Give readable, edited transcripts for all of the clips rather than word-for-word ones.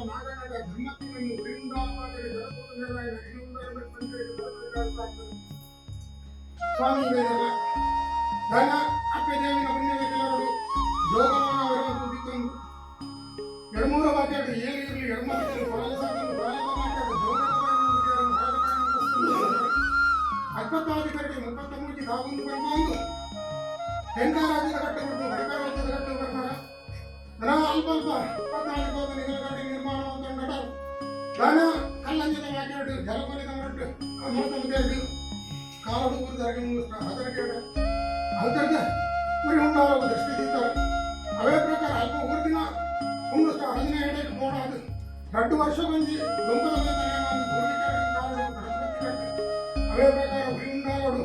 ನಾಗನಡ ಧರ್ಮತಿಯನ್ನು ಉರಿಯುಂಡಾಲವಾದರೆ ಜಲಪುರ ನಾರಾಯಣ ಸ್ವಾಮಿ weather ಧನ ಅಪ್ಪೆ ದೇವಿನ ಪುಣ್ಯದ ಕೆಲವರು ಜೋಗಮಾನ ಅವರನ್ನು ಕುದಿತಂದು ಎಡಮೂರ ವಾಕ್ಯಗಳು ಏಳು ಇರಲಿ ಎಡಮೂರು ಕೊರಲ ಸಾಧನು ಕೊರಲ ವಾಕ್ಯಗಳು ಅಶ್ವತ್ಥಾಧಿಕಾರಿಗೆ 33 ತಾವೊಂದು ಬರ್ಬೋದು. ತೆಂಕ ರಾಜ್ಯದ ಕಟ್ಟು ಬಿಟ್ಟು ಬಡಕ ರಾಜ್ಯದ ಕಟ್ಟು ಬರ್ತಾರ. ಅಲ್ಪ ಅಲ್ಪ 14 ನಿಗಲಗಾಡಿ ನಿರ್ಮಾಣ ಅಂತ ಧನ ಕಲ್ಲಂಜದ ವಾಕ್ಯಗಳು ಜಲಪರಿದ ಮರಟ್ಟು ಮರತ ಕಾಲಡು ಅದರ ಅದರದ ಉರಿ ಉಂಡಾರ ದೃಷ್ಟಿ ತೀತಾರೆ. ಅವೇ ಪ್ರಕಾರ ಅಲ್ಪ ಊರು ದಿನ ಒಂದು 15 போடாது 2 ವರ್ಷ ಬಂದು ದೊಂಬದ ಒಂದು ಪೂರ್ವಿಕರ ಕಾಲಡು ಗಣಪತಿ ಕಟ್ಟಿ ಅವೇ ಪ್ರಕಾರ ಉರಿ ಉಂಡಾಲಡು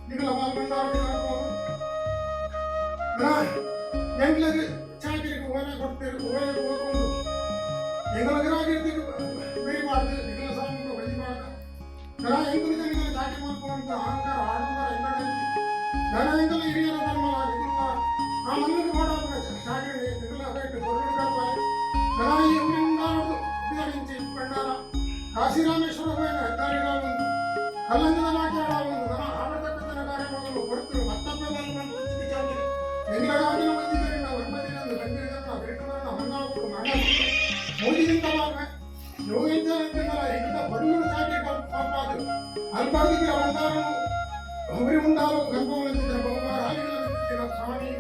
ನಿಗಲ ಮಾಲ್ಬಂಡಾರ ಎಂಗ್ಲದು ಚಾಕರಿಗೆ ಓಲೆ ಕೊಡ್ತೀರಿ, ಓಲೆ ಹೋಗ್ಕೊಂಡು ಎಂಗಲಗರಾಗಿರ್ತೀವಿ ಬೇರೆ ಮಾಡ್ದು ನಿಗಲ ಸಾಮೂಹಿಕ ಬಲಿ ಮಾಡ್ದ ನಾ ಎಂಗುಲಿದ ನಿಗಲ ಚಾಕರಿ ಮಾಡ್ಕೊಂತ ಅಹಂಕಾರ ಆಡಂಬರ ಎಂಗಡಂಚಿ ನನ ಎಂಗಲ ಹಿರಿಯರ ಧರ್ಮ ಇಲ್ಲ. ಆ ಮಣ್ಣಿಗೆ ಮಾಡೋ ಚಾಕರಿ ನಿಗಲ ಅದಕ್ಕೆ ಬರುಡು ಕರ್ಪಾಲೆ ನಾ ಈ ಉರಿ ಉಂಡಾಲಡು ಉಪಯೋగించి ಬಂಡಾರ ಕಾಶಿರಾಮೇಶ್ವರ ಹೋಯಿನ ಹೆದ್ದಾರಿಗಳ ಒಂದು ಕಲ್ಲಂಜದ ವಾಕ್ಯಗಳ ಒಂದು ನನ ಆಡತಕ್ಕಂಥ ಕಾರ್ಯಕ್ರಮಗಳು ಹೊರತು ಮತ್ತೊಮ್ಮೆ ಬಂದು ಚಾಕರಿ ಎಂಗ್ಲಗಾಗಿನ ಮಂದಿದ್ದರಿಂದ ವರ್ಮದಿರಂದು ಗಂಭೀರನ್ನ ಬೇಟುವರನ್ನ ಹೊನ್ನಾವು ಮಾಡ ಮೋದಿಗಿಂತ ಮಾತ್ರ ಯೋగింಚಾರಂತಿಂದಲ ಇದ್ದ ಬಡವರು ಚಾಕರಿ ಪಾಪಾದು ಅಲ್ಪಾಡಿಗೆ ಬಂಡಾರನು ಉರಿ ಉಂಡಾಲು ಗರ್ಭವನಂತಿದ್ದ ಬಹುವಾರ ಸ್ವಾಮಿ.